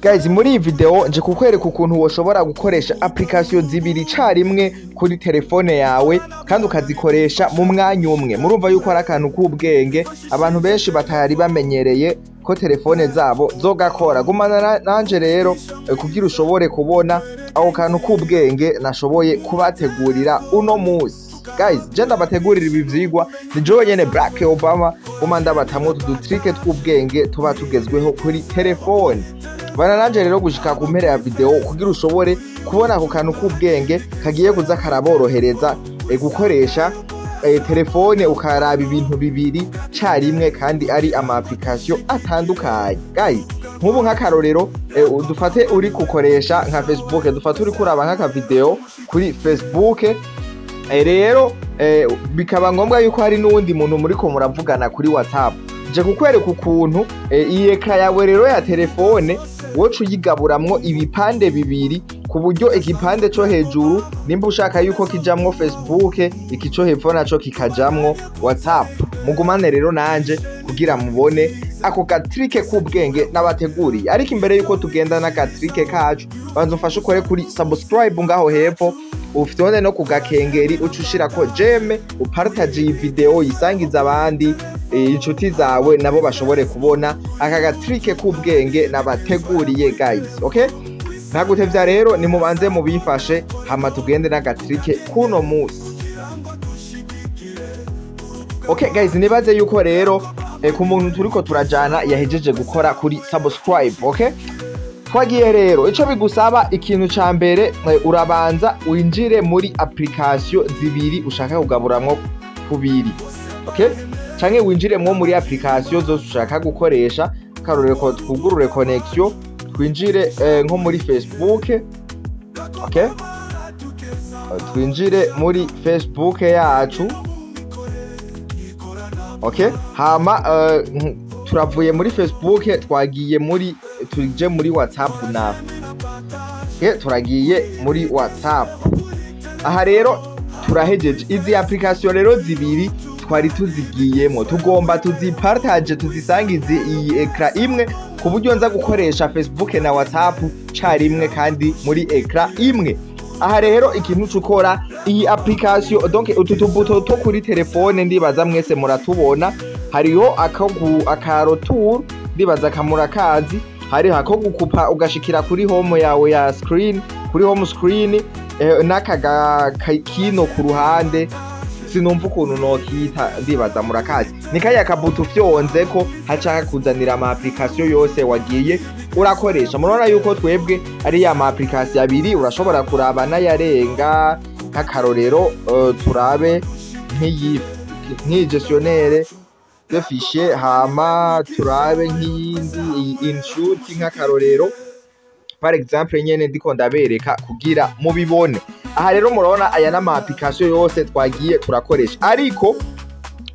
Guys, muri iyi video nje kukwereka ukuntu woshobora gukoresha application zibiri carimwe kuri telefone yawe kandi ukazikoresha mu mwanya umwe. Murumva yuko ari akantu k'ubwenge abantu benshi batari bamenyereye ko telefone zabo zogakora. Gumana nanje rero kugira ushobore kubona ako kantu k'ubwenge nashoboye kubategurira uno musi. Guys, je ndabategurira ibi vyigwa ni jewe nyene Black Obama, guma ndabatamwo utu trick tw'ubwenge tuba tugezweho kuri telefone. Bana nanje rero gushika ku mpera ya video kugira ushobore kubona ako kantu k'ubwenge kagiye kuza karaborohereza gukoresha telefone ukaraba ibintu bibiri carimwe kandi ari ama application atandukanye. Guys, nk'ubu nk'akarorero, dufate uri gukoresha nka Facebook, dufate uri kuraba nk'aka video kuri Facebook, rero bikaba ngombwa yuko hari n'uwundi muntu muriko muravugana kuri WhatsApp. Nje kukwereka ukuntu iyi écran yawe rero ya telefone woca uyigaburamwo ibipande bibiri, ku buryo igipande co hejuru nimba ushaka yuko kijamwo Facebook, iki co hepfo naco kikajamwo WhatsApp. Mugumane rero nanje kugira mubone ako ga trick k'ubwenge nabateguriye. Ariko imbere yuko tugenda n'aga trick kacu, banza umfashe ukore kuri subscribe ngaho hepfo, ufyonde no ku gakengeri, uca ushirako j'aime, upartage iyi video, yisangiza abandi inshuti zawe nabo bashobore kubona aka ga trick k'ubwenge nabateguriye, guys. Okay, ntagutevya rero, nimubanze mubifashe hama tugende n'aga trick kuno musi. Okay guys, nibaze yuko rero ku muntu turiko turajana yahejeje gukora kuri subscribe. Okay, twagiye rero. Ico bigusaba, ikintu ca mbere, urabanza winjire muri application zibiri ushaka kugaburamwo kubiri, okay, canke winjiremwo muri application zose ushaka gukoresha. Karorero, ko twugurure connection, twinjire nko muri Facebook. Okay, twinjire muri Facebook yacu. Okay, hama turavuye muri Facebook, twagiye muri, tuje muri WhatsApp naho. Okay, turagiye muri WhatsApp. Aha rero turahejeje. Izi application rero zibiri twari tuzigiyemo, tugomba tuzipartage, tuzisangize iyi écran imwe, ku buryo nza gukoresha Facebook na WhatsApp carimwe kandi muri écran imwe. Aha rero ikintu cukora, iyi application, donc utu tubuto two kuri telefone, ndibaza mwese muratubona. Hariho aka retour, ndibaza kamurakazi. Hariho ako gukupa ugashikira kuri home yawe ya screen, kuri home screen, n'aka kino ku ruhande, sinumva ukuntu nokita, ndibaza murakazi. Ni kariya kabuto ufyonzeko haca hakuzanira ama application yose wagiye urakoresha. Murabona yuko twebwe ari ya ma application abiri, urashobora kuraba n'ayarenga. Nk'akarorero, turabe nk'iyi gestionnaire de fichier, hama turabe nk'iyindi, iyi InShot nk'akarorero, par exemple nyene ndiko ndabereka kugira mubibone. Aha rero murabona aya n'ama application yose twagiye turakoresha, ariko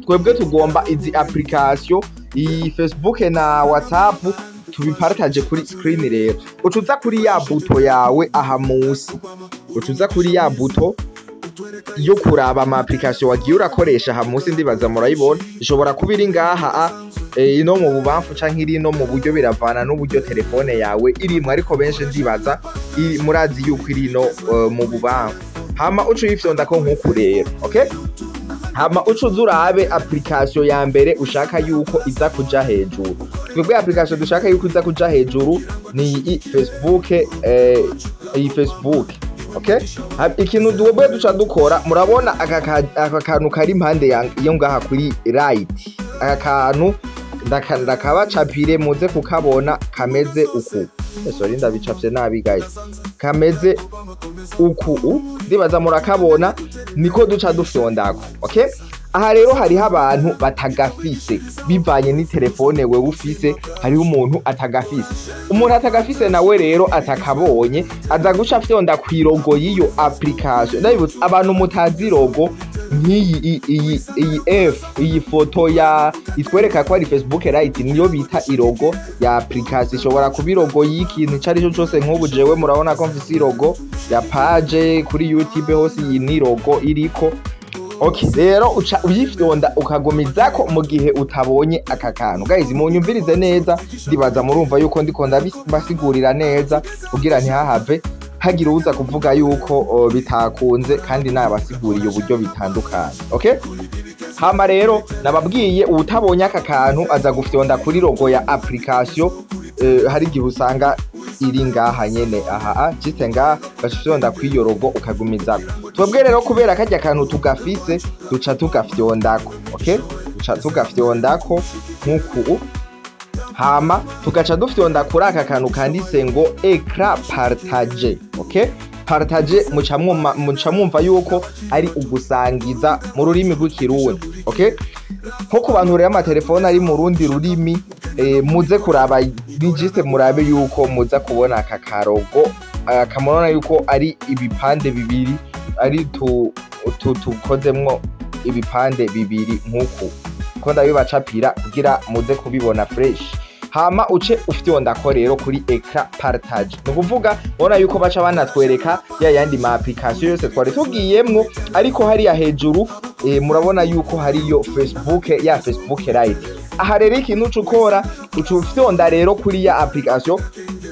twebwe tugomba izi application, iyi Facebook na WhatsApp, tubipartage kuri screen. Rero ucuza kuri ya bouton yawe aha musi, ucuza kuri ya bouton yo kuraba ama application wagiye urakoresha aha musi, ndibaza murayibona. Ishobora kuba iri ngaha ino mu bubamfu canke iri no mu buryo, biravana n'uburyo telefone yawe irimwo, ariko benshi ndibaza murazi yuko iri no mu bubamfu. Hama uca uyifyondako nk'uku rero. Okay, hama uca uza urabe application ya mbere ushaka yuko iza kuja hejuru. Twebwe application dushaka yuko iza kuja hejuru ni iyi Facebook, iyi Facebook. Okay, ikintu twebwe duca dukora, murabona aka kantu kari impande yo ngaha kuri right, aka kantu ndakabacapire muze kukabona, kameze uku. Sorry, ndabicapye nabi guys. Kameze uku ndibaza murakabona, niko duca dufyondako. Okay, aha rero hariho abantu batagafise bivanye n'itelefone wewe ufise. Hariho umuntu atagafise. Umuntu atagafise nawe rero atakabonye, aza guca afyonda kw'i logo y'iyo application. Ndabibutsa abantu mutazi logo, nk'iyi iyi F, iyi foto ya itwereka ko ari Facebook Lite, niyo bita i logo ya application. Ishobora kuba i logo y'ikintu ico arico cose. Nk'ubu jewe murabona ko mfise i logo ya page kuri YouTube hose, iyi ni logo iriko. Okay, rero uca uyifyonda ukagumizako mu gihe utabonye aka kantu. Guys, munyumvirize neza, ndibaza murumva yuko ndiko ndabasigurira neza kugira ntihahave hagira uza kuvuga yuko bitakunze kandi nabasiguriye uburyo bitandukanye. Okay, hama rero nababwiye, uwutabonye aka kantu aza gufyonda kuri logo ya application. Hari igihe usanga iri ngaha nyene, aha jite ngaha, ugafyonda kuri iyo logo ukagumizako. Twebwe rero kubera karya kantu tugafise, duca tugafyondako. Okay, duca tugafyondako nk'uku, hama tugaca dufyonda kuri aka kantu kanditse ngo "écran partagé". Okay, partager muca mwumva yuko ari ugusangiza mu rurimi rw'Ikirundi. Okay, nko ku bantu rero amatelefone ari mu rundi rurimi, muze kuraba ni juste murabe yuko muza kubona aka karogo kamurabona yuko ari ibipande bibiri, ari tu tu tukozemwo ibipande bibiri nk'uku ko ndabibacapira kugira muze kubibona fresh. Hama uce ufyondako rero kuri "écran partagé". Ni ukuvuga ubona yuko baca banatwereka ya yandi ma application yose twari tugiyemwo, ariko hariya hejuru murabona yuko hariyo Facebook, ya Facebook Lite. Aha rero ikintu uca ukora, uca ufyonda rero kuri ya application,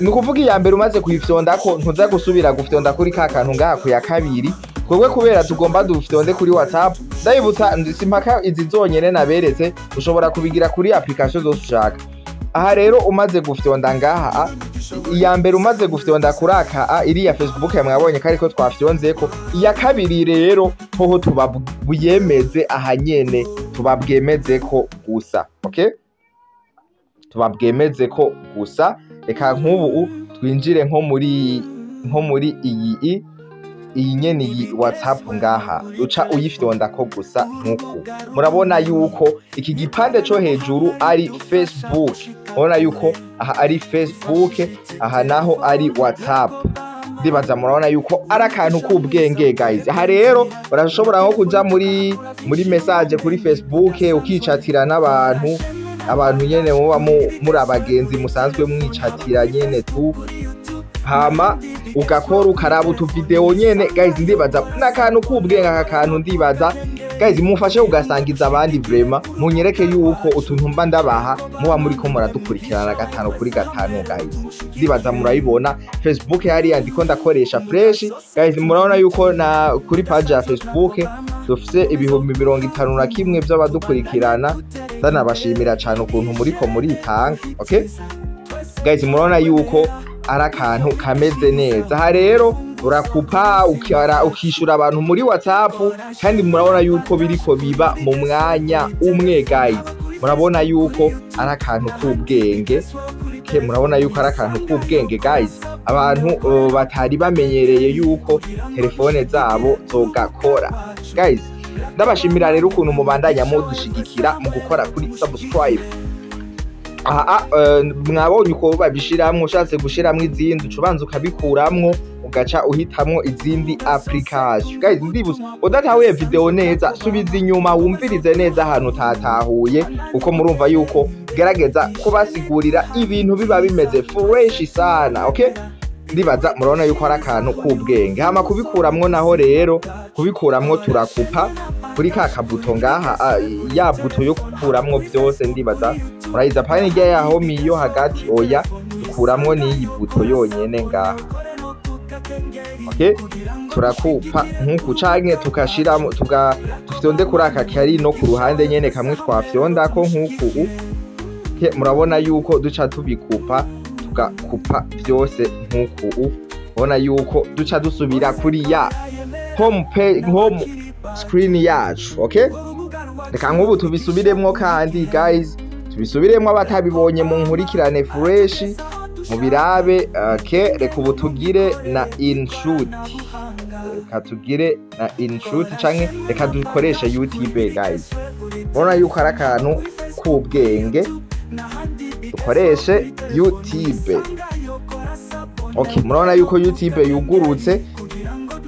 ni ukuvuga iya mbere. Umaze kuyifyondako, ntuza gusubira gufyonda kuri ka kantu ngaha ku ya kabiri. Twebwe kubera tugomba dufyonde kuri WhatsApp, ndabibutsa simpaka izi zonyene naberetse, ushobora kubigira kuri application zose ushaka. Aha rero umaze gufyonda ngaha iya mbere, umaze gufyonda kuri aka iriya Facebook mwabonye ko ariko twafyonzeko. Iya kabiri rero hoho tubabwemeze aha nyene, tubabwemeze ko gusa. Okay, tubabwemeze ko gusa. Reka nk'ubu twinjire nko muri iyi nyene, iyi WhatsApp ngaha, uca uyifyondako gusa nkuku. Murabona yuko iki gipande co hejuru ari Facebook, murabona yuko aha ari Facebook, aha naho ari WhatsApp. Ndibaza murabona yuko ari akantu k'ubwenge, guys. Aha rero urashobora nko kuja muri message kuri Facebook, ukicatira n'abantu, abantu nyene muba muri abagenzi musanzwe mwicatira nyene tu, hama ugakora ukaraba utuvideo nyene. Guys, ndibaza n'akantu k'ubwenge aka kantu. Ndibaza, guys, mufashe ugasangiza abandi vraiment, munyereke yuko utuntu mba ndabaha muba muriko muradukurikirana gatanu kuri gatanu. Guys, ndibaza murabibona Facebook hariya ndiko ndakoresha fresh. Guys, murabona yuko na kuri page ya Facebook dufise 51,000 vy'abadukurikirana. Ndanabashimira cane ukuntu muriko muritanga. Okay guys, murabona yuko ari akantu kameze neza. Aha rero urakupa ukishura abantu muri WhatsApp, kandi murabona yuko biriko biba mu mwanya umwe. Guys, murabona yuko ari akantu k'ubwenge. Ke murabona yuko ari akantu k'ubwenge, guys. Abantu batari bamenyereye yuko telefone zabo zogakora. Guys, ndabashimira rero ukuntu mubandanya mudushigikira mu gukora kuri subscribe. Aha mwabonye uko babishiramwo. Ushatse gushiramwo izindi, uca ubanza ukabikuramwo, ugaca uhitamwo izindi application. Guys, ndibutsa, udatahuye video neza, subiza inyuma wumvirize neza ahantu utatahuye, kuko murumva yuko gerageza kubasigurira ibintu biba bimeze fresh sana. Okay, ndibaza murabona yuko ari akantu k'ubwenge. Hama kubikuramwo naho rero, kubikuramwo turakupa kuri ka kabuto ngaha, ya buto yo gukuramwo byose. Ndibaza murayiza pani irya yaho miyo hagati. Oya, dukuramwo n'iyi buto yonyene ngaha. Okay, turakupa nkuku canke tukashiramo dufyonde kuri aka kari no ku ruhande nyene kamwe twafyondako nkuku. Okay, murabona yuko duca tubikupa, tugakupa byose nkuku. Ubona yuko duca dusubira kuri ya home page, home screen yacu. Okay, reka nk'ubu tubisubiremwo kandi, guys, tubisubiremwo abatabibonye mu nkurikirane fresh mubirabe. Okay, reka ubu tugire na InShot, reka tugire na InShot canke reka dukoreshe YouTube. Guys, urabona yuko ari akantu k'ubwenge, dukoreshe YouTube. Okay, murabona yuko YouTube yugurutse.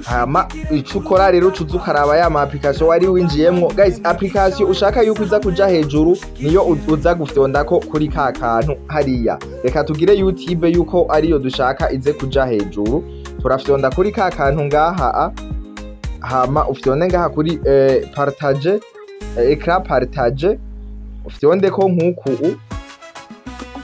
Hama ico ukora rero, ucuza ukaraba ya ma application wari winjiyemwo. Guys, application ushaka yuko uza kuja hejuru niyo uza gufyondako kuri ka kantu hariya. Reka tugire YouTube yuko ariyo dushaka ize kuja hejuru, turafyonda kuri ka kantu ngaha. Hama ufyonde ngaha kuri partage, écran partagé, ufyonde ko nk'uku.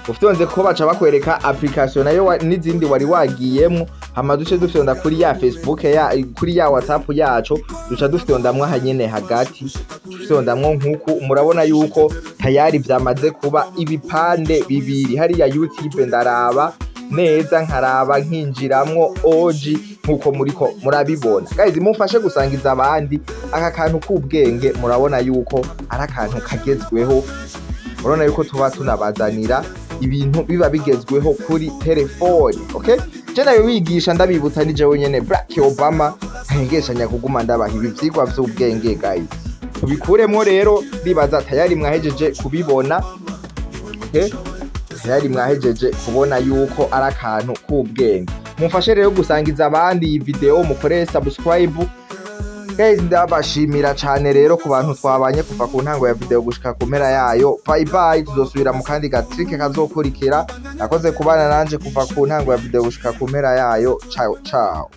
Ufyonze ko, baca bakwereka application nayo n'izindi wari wagiyemwo. Hama duce dufyonda kuri ya Facebook ya kuri ya WhatsApp yacu, duca dufyondamwo aha nyene hagati, dufyondamwo nk'uku. Murabona yuko tayari vyamaze kuba ibipande bibiri. Hariya YouTube ndaraba neza, nkaraba nkinjiramwo oji nkuko muriko murabibona. Guys, mumfashe gusangiza abandi aka kantu k'ubwenge. Murabona yuko ari akantu kagezweho. Murabona yuko tuba tunabazanira ibintu biba bigezweho kuri telefone. Okay, je nabibigisha, ndabibutsa, ni jewe nyene Black Obama ntengeshanya kuguma ndabaha ibi vyigwa vy'ubwenge. Guys, tubikuremwo rero. Bibaza tayari mwahejeje kubibona. Okay, tayari mwahejeje kubona yuko ari akantu k'ubwenge. Mumfashe rero gusangiza abandi iyi video, mukore subscribe. Guys, ndabashimira cane rero ku bantu twabanye kuva ku ntango ya video gushika ku mpera yayo. Bye bye, tuzosubira mu kandi ga trick kazokurikira. Nakoze kubana nanje kuva ku ntango ya video gushika ku mpera yayo. Ciao ciao.